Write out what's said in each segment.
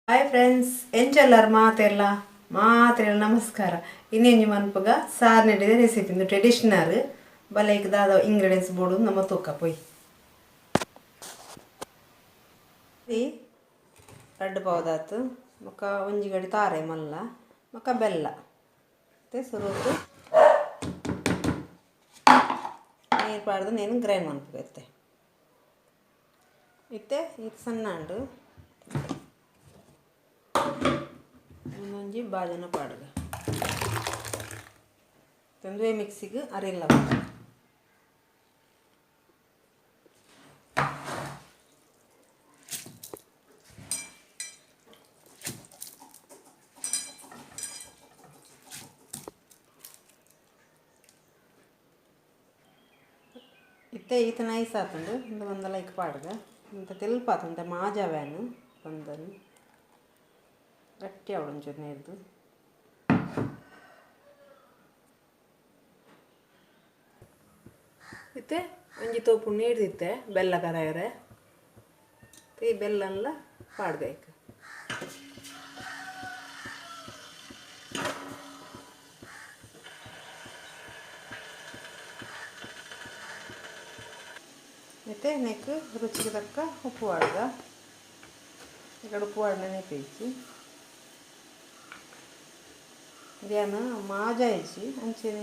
Hi friends, ಎಂಚೆಲ್ಲರ್ ಮಾತೆರ್ಲ ಮಾತೆರ್ಲ ನಮಸ್ಕಾರ. ಇನ್ನೆಂಜಿ ಮನ್ಪುಗ ಸಾರ್ನೆಡಿದ ರೆಸಿಪಿ. ಇಂದು ಟ್ರೆಡಿಷನಲ್ ಬಲೈಕ್ ದಾದ ಇಂಗ್ರೀಡಿಯೆಂಟ್ಸ್ ಬೋಡು ನಮ್ಮ ತೂಕ ಪೋಯಿ. ರಡ್ಡ್ ಪಾವುದಾತು ಬೊಕ್ಕ ಒಂಜಿ ಗಡಿ ತಾರೆ ಮಲ್ಲ ಬೊಕ್ಕ ಬೆಲ್ಲ. ಮತ್ತೆ ಸುರುಕು ನೀರು ಪಾಡ್ದು ನೇನು ಗ್ರೈಂಡ್ ಮನ್ಪುಗ. ಇತ್ತೆ ಇತ್ತೆ ಇದು ಸಣ್ಣ ಉಂಡು. ಒಂಜಿ ಬಾಜನ ಪಾಡುಗ ತಂದುವೆ ಮಿಕ್ಸಿಗೆ ಅರಿಲ್ಲ. ಇತ್ತೆ ಈತ ನೈಸ್ ಆತುಂಡು. ಇಂದು ಒಂದ ಲೈಕ್ ಪಾಡುಗ ಇಂತ ತೆಲ್ಪಾತುಂಡು ಮಾಜಾ ವ್ಯಾನ್ ಬಂದನು ಗಟ್ಟಿ ಅವಳು ಒಂಚೂರು ನೀರ್ದು. ಇತ್ತೆ ಒಂಜಿ ತೋಪು ನೀರ್ದಿತ್ತೆ ಬೆಲ್ಲ ಕರಾಯರೆ. ಈ ಬೆಲ್ಲನ್ಲ ಪಾಡ್ಬೇಕು. ಇತ್ತೆ ನೆಕ್ ರುಚಿಗೆ ತಕ್ಕ ಉಪ್ಪು ಪಾಡ್ಗ. ఇక్కడ ಉಪ್ಪು ಪಾಡ್ನೆ ಪೇಚಿ ಇದ್ಯಾನ ಮಾಜಾ ಇಜ್ಜಿ ಅಂಚೆನೆ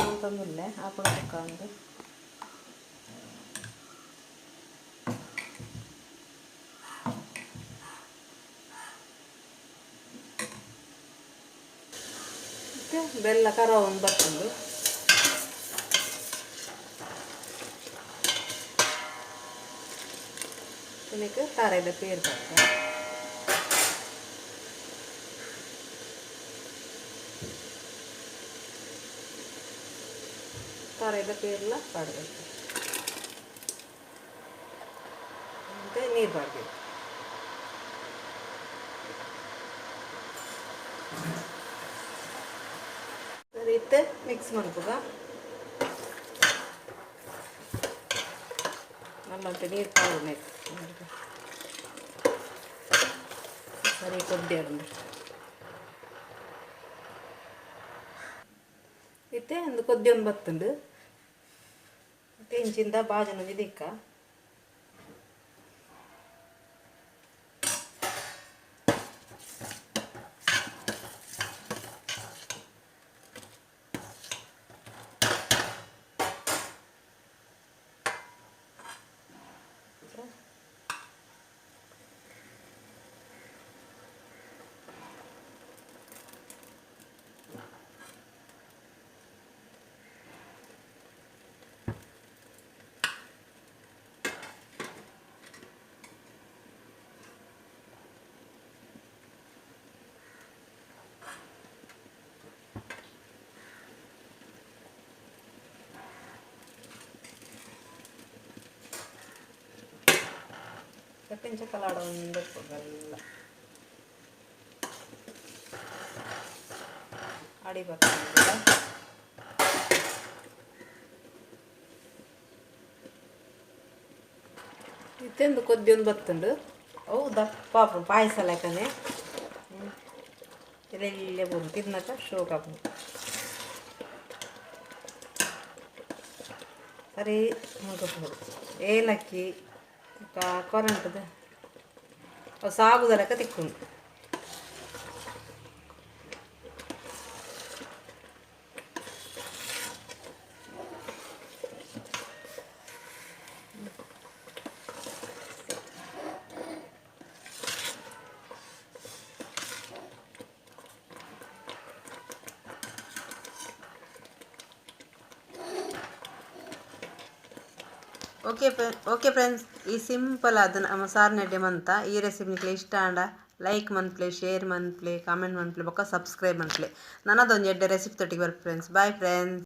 ಅಂತಂದುಲ್ಲೆ ಆಪುಣ ತಕ್ಕ ಉಂಡು. ಇತ್ತೆ ಬೆಲ್ಲ ಕರವೊಂದು ಬತ್ತುಂಡು. ಇದಕ್ಕೆ ತಾರೆದ ಪೇರು ಪಾಕ ತಾರೆದ ಪೇರ್ಲ ಪಾಡಬೇಕು. ಮತ್ತೆ ನೀರು ಪಾಡಬೇಕು. ಸರಿ, ಇತ್ತೆ ಮಿಕ್ಸ್ ಮನ್ಪುಗ. ನಲ್ಲಂತೆ ನೀರು ಪಾಡು. ಸರಿ, ಕೊದ್ದಿ ಇತ್ತೆ ಒಂದು ಕೊದ್ದಿ ಒಂದು ಬತ್ತುಂಡು. ಇತ್ತೆ ಇಂಚಿಂದ ಬಾಜನ ಒಂಜಿ ದಿಕ್ಕ. ಇಂಚ ಕಲಾಡ ಒಂದು ಬೆಲ್ಲ ಅಡಿ ಬರ್ತದೆ. ಇತ್ತೆಂದು ಕೊದ್ದಿ ಒಂದು ಬತ್ತುಂಡು. ಅವು ದಪ್ಪ ಆಪುಂಡು ಪಾಯಸ ಲೆಕ್ಕನೆ. ಎಲ್ಲೆಲ್ಲೇ ಬೋಡು ತಿನ್ನಕ ಶೋಕ್ ಆಪುಂಡು. ಸರಿ ಮುಗಪುಂಡು. ಏಲಕ್ಕಿ ಕೊರಂಟದ ಅವು ಸಾಗುದ ಲೆಕ್ಕ ತಿಕ್ಕುಂಡು. ಓಕೆ ಓಕೆ ಫ್ರೆಂಡ್ಸ್, ಈ ಸಿಂಪಲ್ ಅದು ನಮ್ಮ ಸಾರ್ನೆಡ್ಡೆ ಮಂತ ಈ ರೆಸಿಪಿ ನಿಕ್ಲೆ ಇಷ್ಟ ಆಂಡ ಲೈಕ್ ಮನ್ಪ್ಲೆ, ಶೇರ್ ಮನ್ಪ್ಲೆ, ಕಾಮೆಂಟ್ ಮನ್ಪ್ಲೆ, ಬೊಕ್ಕ ಸಬ್ಸ್ಕ್ರೈಬ್ ಮನ್ಪ್ಲೆ. ನನ್ನದೊಂದು ಎಡ್ಡೆ ರೆಸಿಪಿ ತೊಟ್ಟಿಗೆ ಬರ್ಪೆ ಫ್ರೆಂಡ್ಸ್. Bye friends.